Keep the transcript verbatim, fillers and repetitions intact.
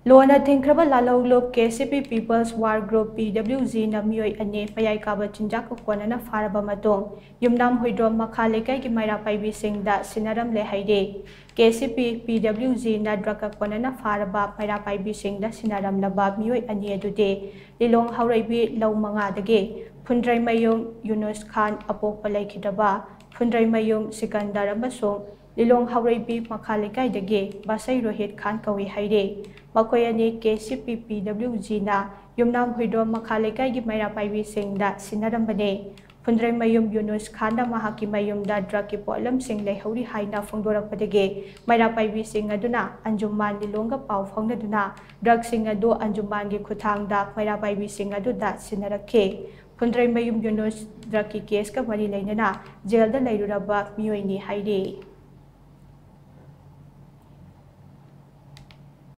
ꯂꯣꯟꯅ ꯊꯤꯡꯈ꯭ꯔꯕ ꯂꯥꯜꯍꯧꯂꯨꯞ K C ꯄꯤ People's War Group, P W G ꯅ ꯃꯤꯑꯣꯏ ꯑꯅꯤ ꯃꯌꯥꯏ ꯀꯥꯕ ꯆꯤꯟꯖꯥꯛꯀ ꯀꯣꯟꯅꯅ ꯐꯥꯔꯕ ꯃꯇꯨꯡ, ꯌꯨꯝꯅꯥꯝ ꯍꯨꯏꯗ꯭ꯔꯣꯝ ꯃꯈꯥ ꯂꯩꯀꯥꯏꯒꯤ ꯃꯩꯔꯥ ꯄꯥꯏꯕꯤꯁꯤꯡꯗ ꯁꯤꯟꯅꯔꯝꯂꯦ ꯍꯥꯏꯔꯤ꯫ ꯀꯦ ꯁꯤ ꯄꯤ P W G ꯅ ꯗ꯭ꯔꯒꯀ ꯀꯣꯟꯅꯅ ꯐꯥꯔꯕ ꯃꯩꯔꯥ ꯄꯥꯏꯕꯤꯁꯤꯡꯗ ꯁꯤꯟꯅꯔꯝꯂꯕ ꯃꯤꯑꯣꯏ ꯑꯅꯤ ꯑꯗꯨꯗꯤ ꯂꯤꯂꯣꯡ ꯍꯥꯎꯔꯩꯕꯤ ꯂꯧ ꯃꯉꯥꯗꯒꯤ ꯐꯨꯟꯗ꯭ꯔꯩꯃꯌꯨꯝ ꯌꯨꯅꯨꯁ ꯈꯥꯟ, ꯑꯄꯣꯛꯄ ꯂꯩꯈꯤꯗ꯭ꯔꯕ ꯐꯨꯟꯗ꯭ꯔꯩꯃꯌꯨꯝ ꯁꯤꯀꯟꯗꯔ ꯑꯃꯁꯨꯡ ꯂꯤꯂꯣꯡ ꯍꯥꯎꯔꯩꯕꯤ ꯃꯈꯥ ꯂꯩꯀꯥꯏꯗꯒꯤ ꯕꯥꯁꯩ ꯔꯣꯍꯤꯠ ꯈꯥꯟ ꯀꯧꯏ ꯍꯥꯏꯔꯤ꯫ ꯃꯈꯣꯏ ꯑꯅꯤ ꯀꯦ ꯁꯤ ꯄꯤ P W G ꯅ ꯌꯨꯝꯅꯥꯝ ꯍꯨꯏꯗ꯭ꯔꯣꯝ ꯃꯈꯥ ꯂꯩꯀꯥꯏꯒꯤ ꯃꯩꯔꯥ ꯄꯥꯏꯕꯤꯁꯤꯡꯗ ꯁꯤꯟꯅꯔꯝꯕꯅꯤ꯫ ꯐꯨꯟꯗ꯭ꯔꯩꯃꯌꯨꯝ ꯌꯨꯅꯨꯁ ꯈꯥꯟꯅ ꯃꯍꯥꯛꯀꯤ ꯃꯌꯨꯝꯗ ꯗ꯭ꯔꯒꯀꯤ ꯄꯣꯠꯂꯝꯁꯤꯡ ꯂꯩꯍꯧꯔꯤ ꯍꯥꯏꯅ ꯐꯣꯡꯗꯣꯔꯛꯄꯗꯒꯤ ꯃꯩꯔꯥ ꯄꯥꯏꯕꯤꯁꯤꯡ ꯑꯗꯨꯅ ꯑꯟꯖꯨꯃꯥꯟ ꯂꯤꯂꯣꯡꯒ ꯄꯥꯎ ꯐꯥꯎꯅꯗꯨꯅ ꯗ꯭ꯔꯒꯁꯤꯡ ꯑꯗꯨ ꯑꯟꯖꯨꯃꯥꯟꯒꯤ ꯈꯨꯠꯊꯥꯡꯗ ꯃꯩꯔꯥ ꯄꯥꯏꯕꯤꯁꯤꯡ ꯑꯗꯨꯗ ꯁꯤꯟꯅꯔꯛꯈꯤ꯫ ꯐꯨꯟꯗ꯭ꯔꯩꯃꯌꯨꯝ ꯌꯨꯅꯨꯁ ꯗ꯭ꯔꯒꯀꯤ ꯀꯦꯁꯀ ꯃꯔꯤ ꯂꯩꯅꯅ ꯖꯦꯜꯗ ꯂꯩꯔꯨꯔꯕ ꯃꯤꯑꯣꯏꯅꯤ ꯍꯥꯏꯔꯤ꯫